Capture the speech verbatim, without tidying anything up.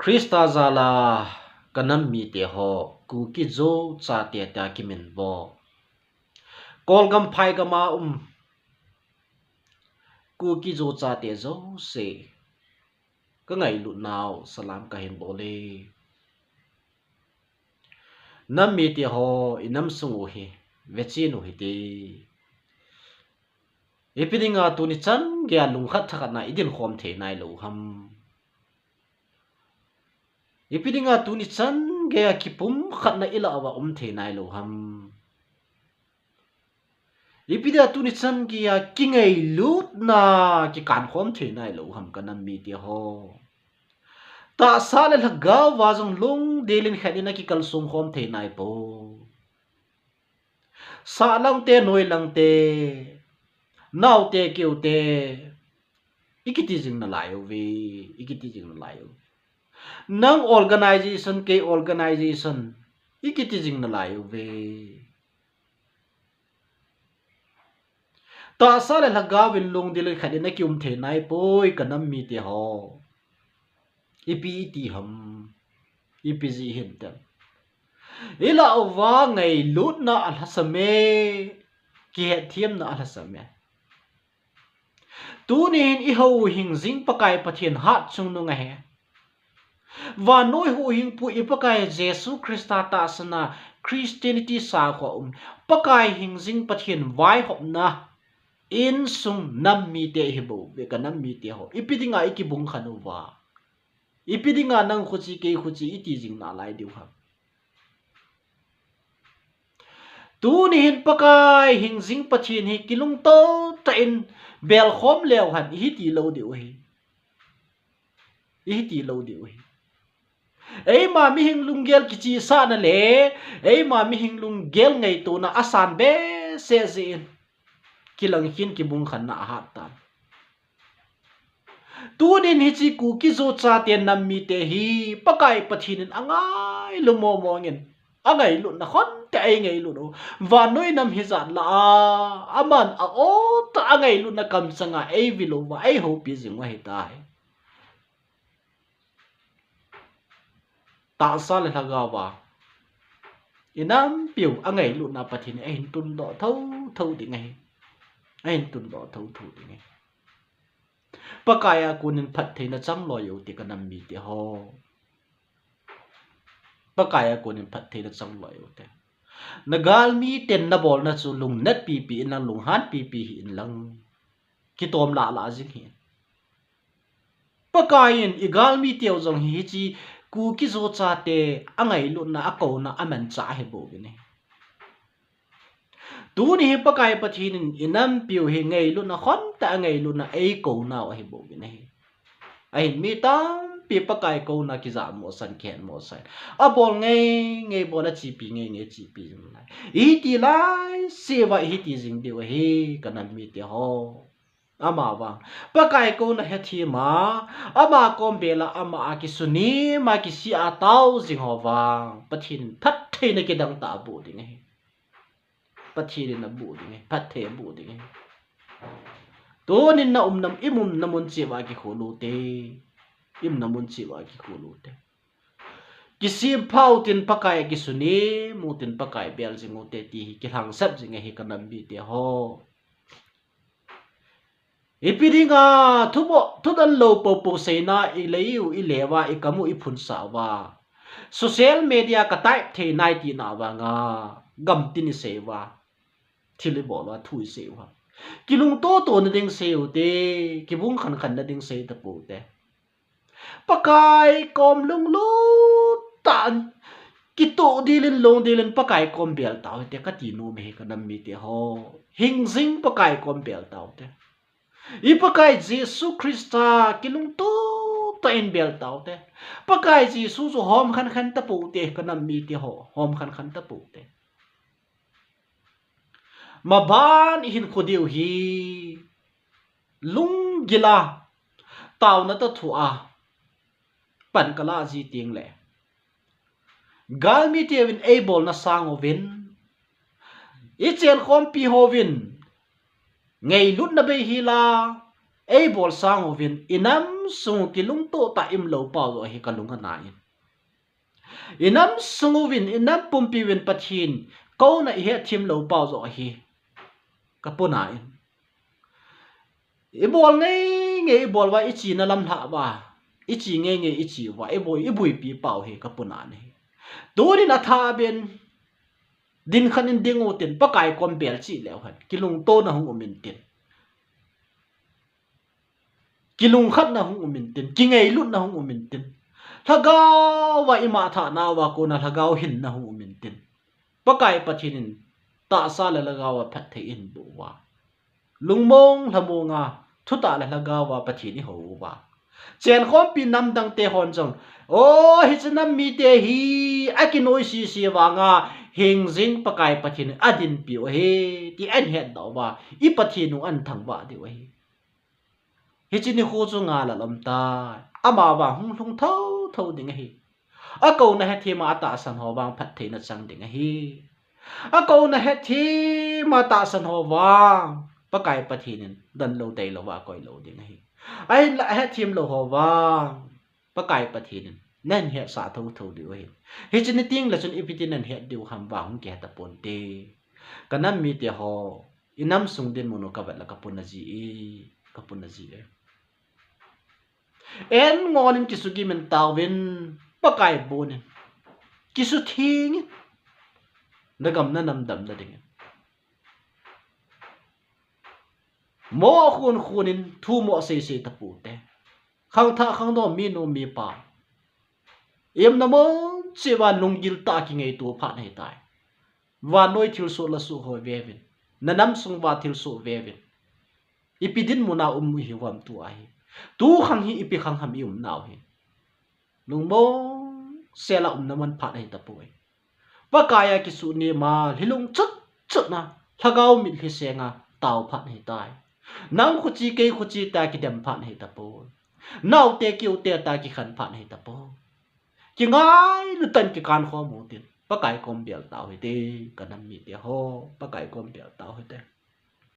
Christa jal a ka nam mite ho, Kuki Zo chate tia kiminvo, Kolgam phaigam a um Kuki Zo chate jouse, ka ngailut nau salam kahin bol e. Nam mite ho, i nam sung u hi vechen u hite. Ipi dinga tuni chan geiya lungkhat thakhat na i dinkhom thei nailou ham? Ipi dinga tuni chan geiya kipumkhat na i lah uva um thei nailou ham? Ipi dinga tuni chan geiya kingailutna kikankhom thei nailou ham, ka nam mite ho? Tahsa le lhagao va jong lungdel in khat in a kikalsong khom thei naipoi. Sahlang te, noilang te, nao te, keu te, i kiti jing nalai uve, i kiti jing nalai uve. Nang organization, kei organization, i kiti jing nalai uve. Tahsa le lhagao in lungdel in khat in a kium thei naipoi, ka nam mite ho. Ipi i ti ham? Ipi jeh hinte? I lah uva ngailutna alhasam e, kihetthiamna alhasam e. Tuni hin i houhing jing Pakai Pathen hatchungnung ahi. Vannoi houhingpu i Pakai Jesu Christa tahsan a Christianity sakho a um, Pakai hingjing Pathen vaihopna insung nam mite ihi bouve, ka nam mite ho. Ipi dinga i kibungkhan uva? Ipi dinga nang khuche, kei khuche i ti jing nalai diu ham? Tuni hin Pakai hingjing Pathen hi kilungto tah in belkhom leu hen, ihi ti lou diu ahi. Ihi ti lou diu ahi. Eima mihing lunggel kichehsahna le eima mihing lunggel ngaitona asan behseh jeh in kilang khin, kibungkhanna ahat tan. Tunin hiche Kuki Zo chate nam mite hi Pakai Pathen in angailu momong in, angailutna khonte eingailut u. Vannoi nam hijat lah a, aman a-o tah a angailutna kamchang a eivil uva, eihoupi jing u ahitai. Tahsa le lhagao va i nampiu angailutna Pathen in ahin tundoh thotho ding ahi. Ahin tundoh thotho ding ahi. Pakai a konin phattheina changloi u te, ka nam mite ho. Pakai a konin phattheina changloi u te. Na galmi ten na bolna chu lungnat pipi in lang, lunghan pipi hih in lang, kitom lah lah jing hih in. Pakai in i galmi teu jong hi hiche Kuki Zo chate angailutna, akouna, amanchah ahi bouve. Tuni hi Pakai Pathen in i nampiu hi ngailutna khonte angailutna eikounau ahi bouve. Ahin mi tampi Pakai kouna kijahmo san, kihetmo san, abol ngei ngei bol, achepi ngei ngei chepi jing lai. Ihi ti lai seh uva ihi ti jing diu ahi, ka nam mite ho. Ama vang Pakai kouna hethem a, ama kom bel a, ama a kisunem a, kisih a tao jing ho vang Pathen in phattheina kidang tah aboh ding ahi. Pathen in aboh ding ahi, phatthei aboh ding ahi. Tunin na umna, i umna mun cheh uva kikhol u te. I umna mun cheh uva kikhol u te. Kisempha u tin, Pakai a kisunem u tin, Pakai bel jing u te ti hi kilhangsap jing ahi, ka nam mite ho. Ipi dinga thumo, thudan lou poupou seina i lei u, i le uva, i kam u, i phunsah uva, social media ka type thei nai tina vanga gamtin i sei uva, thil i bol uva, thu i sei uva, kilungto tona ding sei u te, kibung khan khan na ding sei tapou te. Pakai kom lunglut tah in, kitoh dil in, lungdel in Pakai kom bel tau hite kati nom e, ka nam mite ho. Hingjing Pakai kom bel tau te. I Pakai Jesu Christa kilungto tah in bel tau te. Pakai Jesu chu hom khan khan tapou te, ka nam mite ho. Hom khan khan tapou te. Maban i hinkho diu hi lunggil a, taona toh thua pan ka lah ji teng le, galmi teuvin eibolna sang uvin, i chenkhompi hovin, ngailutna bei hi la, eibol sang uvin, inam sung kilungto tah a i um lou pau joh hi kalung ana in. Inam sung uvin, inam pumpi uvin Pathen kouna i hetthem lou pau joh hi kapuna in. Ibol ngei ngei ibol uva, ichena lamlhah uva, iche ngei ngei iche uva, iboi, iboipi pau hi kapuna in ahi. Tunin athah ben, ding khat in ding utin, Pakai kom bel cheh leu hen, kilungtona hung um intin. Kilungkhatna hung um intin, kingailutna hung um intin. Lhagao a ima thahna uva kona lhagao hinna hung um intin. Pakai Pathen in tahsa le lhagao a phatthei eihin boh uva, lungmong lhamong a, thutah le lhagao a Pathen ihou uva, chenkhompi namdang te hon jong, o, hiche nam mite hi akinoise se vanga, hingjing Pakai Pathen in adinpiu ahi, ti ahin hetdoh uva, i Pathen u ahin thangvah diu ahi. Hiche nikho chu ngal a um tai. Amavang hung lhung thotho ding ahi. Akouna hetthem a atahsan ho vang phattheina chang ding ahi. Akouna hetthem a atahsan ho vang Pakai Pathen in donlou tailouva akoi lou ding ahi. Ahinla ahetthem lou ho vang Pakai Pathen in nahin hetsah thotho diu ahi. Hiche ni tengle chun ipi tin nahin het diu ham vang hung kihe taponte. Kanam mite ho, inam sung dinmun u kavet le kapuna ji e, kapuna ji e. Engol in kisugim in tauvin, Pakai bon in, kisutheng in, nagam nanam damna dingin. Mo khun khun in, thu mo sei sei tapute. Khangthah khangdong, minu mipa, iumna mun cheh uva lunggil tah a kingaito phat ahitai. Vannoi thilsoh lasoh ho veuvin, nanam sung uva thilsoh veuvin, ipi dinmun a um ihiuvem tua hi. Tu khang hi ipi khang ham iumnau hi. Lungmong sel a umna man phat ahitapoi. Pakai a kisuhnem a, lhilung chut chut na, lhagao mitlhi seng a tao phat ahitai. Nang khoche kei khoche tia kidem phat ahitapoi. Naote kiute tia kikhen phat ahitapoi. Kingailu tah in kikan khom utin, Pakai kom bel tau hite, kanam mite ho, Pakai kom bel tau hite.